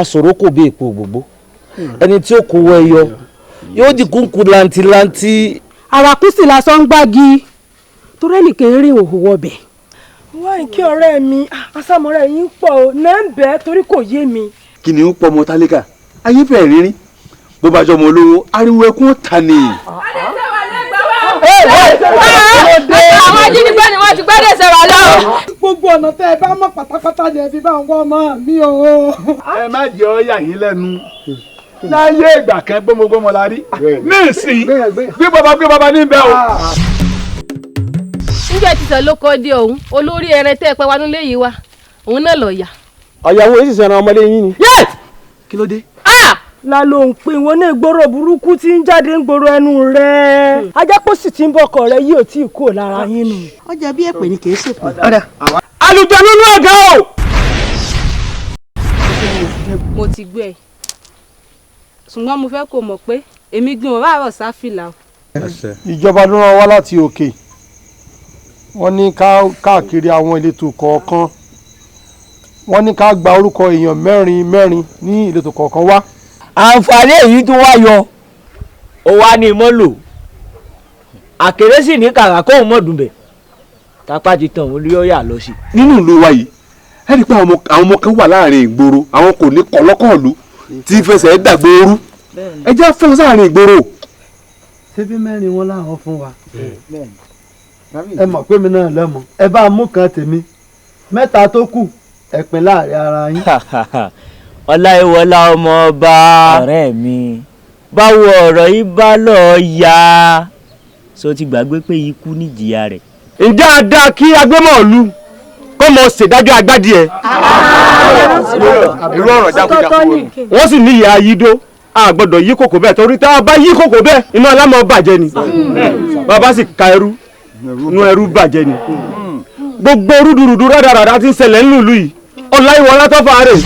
Aṣòro kò bí èpo gbogbo ẹni tí ó kó wọ ẹyọ yóò di kúnkún lantilanti. Àràkù sì lásán ń gbági torí ẹnìkan rí òhò wọbẹ̀. Wá kí ọ̀rẹ́ mi àsámọ́rẹ́ yín pọ̀ o náà ń bẹ́ẹ̀ torí kò yé mi. Kí ni ó pọ̀ ọmọ tálíkà ayé fẹ́ rírí bó bá jọmọ olówó ariwo ẹkún ta ni. Àwọn ajínigbé ni wọ́n ti gbẹ́dẹ̀ sẹ́wà lọ. Gbogbo ọ̀nà tẹ́ ẹ bá mọ̀ pátápátá ni ẹ fi bá ń wọ́ ọmọ mi o. Ẹ má jẹ́ ọ yà yín lẹ́nu láyé ìgbà kan gbọ́mọgbọ́mọ la rí ní ìsìn gbé bàbá gbé bàbá níbẹ̀ o. Níjọ́ ti sọ ló kọ́ dé òun olórí ẹrẹ tẹ́ ẹ pẹ́ wa nílé yìí wa òun náà lọ yà. Ọ̀yàwó yìí sì sẹ́ran ọmọdé yín ni. Kí ló dé? La ló ń pè wọn ní ìgboro burúkú tí ń jáde ń gboro ẹnu rẹ̀ ajápọ̀ sì ti ń bọkọ̀ rẹ̀ yìí ò tí ì kúrò lára yín nù. Ọjà bí èpè ni kì í ṣèpè. Àlùjọ nínú ọ̀gá o. Mo ti gbé ẹ ṣùgbọ́n mo fẹ́ kó mọ̀ pé èmi gan ò ráàrọ̀ sáfìlà o. Ìjọba ló rán wá láti òkè, wọ́n ní ká káàkiri àwọn ìletò kọ̀ọ̀kan, wọ́n ní ká gba orúkọ èèyàn mẹ́rin mẹ́rin ní ìletò kọ̀ọ̀kan wá. Àǹfààní èyí tó wá yọ ó wá ní mọ́ lò àkèré sì ní kàrà kóun mọ̀ dùnbẹ̀ tápá ti tàn òun ló yà lọ sí. Nínú ìlú wa yìí ẹ rí i pé àwọn ọmọ kan wà láàrin ìgboro, àwọn kò ní kọ̀lọ́kọ̀lù tí fẹsẹ̀ dàgbòoru, ẹ jẹ́ fún sáàrin ìgboro. Ṣébí mẹ́rin wọn láwọn fún wa, ẹ mọ̀ pé mi náà lẹ́mọ̀, ẹ bá mú kan tèmi, mẹ́ta tó kù ẹ pín láàrin ara yín. Ọláìwọlá ọmọ ọba ọ̀rẹ́ mi, báwo ọ̀rọ̀ yìí bá lọ́ọ́ ya so ti gbàgbé pé ikú níjìyà rẹ̀. Ǹjẹ́ a dáa kí agbémọ̀ọ́lù kó mọ ṣèdájọ́ agbádìẹ? Irú ọ̀rọ̀ jákujàku wo ni? Wọ́n sì ní ìyá ayídó a gbọ́dọ̀ yí kòkò bẹ́ẹ̀ torí tá a bá yí kòkò bẹ́ẹ̀ inú alámọ̀ bàjẹ́ ni, bàbá sì ka ẹrú inú ẹrú bàjẹ́ ni. Gbogbo rúdurùdu rádaràdà ti ń ṣẹlẹ̀ nínú ìlú yìí, Ọláìwọlá tó fà á rè.